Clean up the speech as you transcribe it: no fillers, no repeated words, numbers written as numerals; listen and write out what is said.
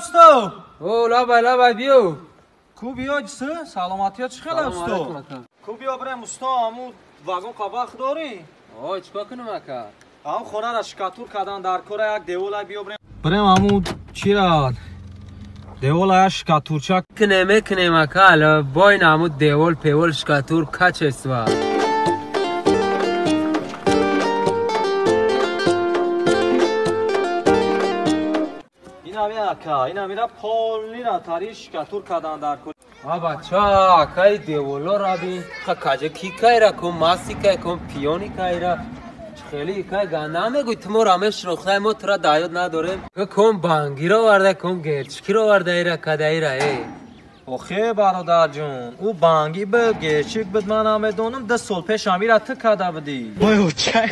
усто. О, лабай, лабай, биё. Ку биё, ҷиси? Саломатиё чӣ хела, усто? Ку биё бирем, усто, аму вагон қабақ дорӣ? Ой, чикор кунам, ака? Ам хонара шикатур кардан дар кора як девола биё бирем. Бирем аму чира? Девола я шикатурча. Кунем, кунем, ака, ала бойн аму девол певол шикатур качества. Инами ака, инамира полнира тари шикатур кардан дар кор. А бача, акаи деволо бин, каҷа ки кайра кун, маси кай кун, пиёни кайра. Хеле кай ганда мегӯй, ту моро мешинохтай, мо тура даёд надорем. Кун бангиро варда, кун герчикиро варда ира кадаира э. Охе бародарҷон, ӯ банги буд, герчик буд, ман намедонам, 2 сол пеш амира ту када будӣ. Вой, очай.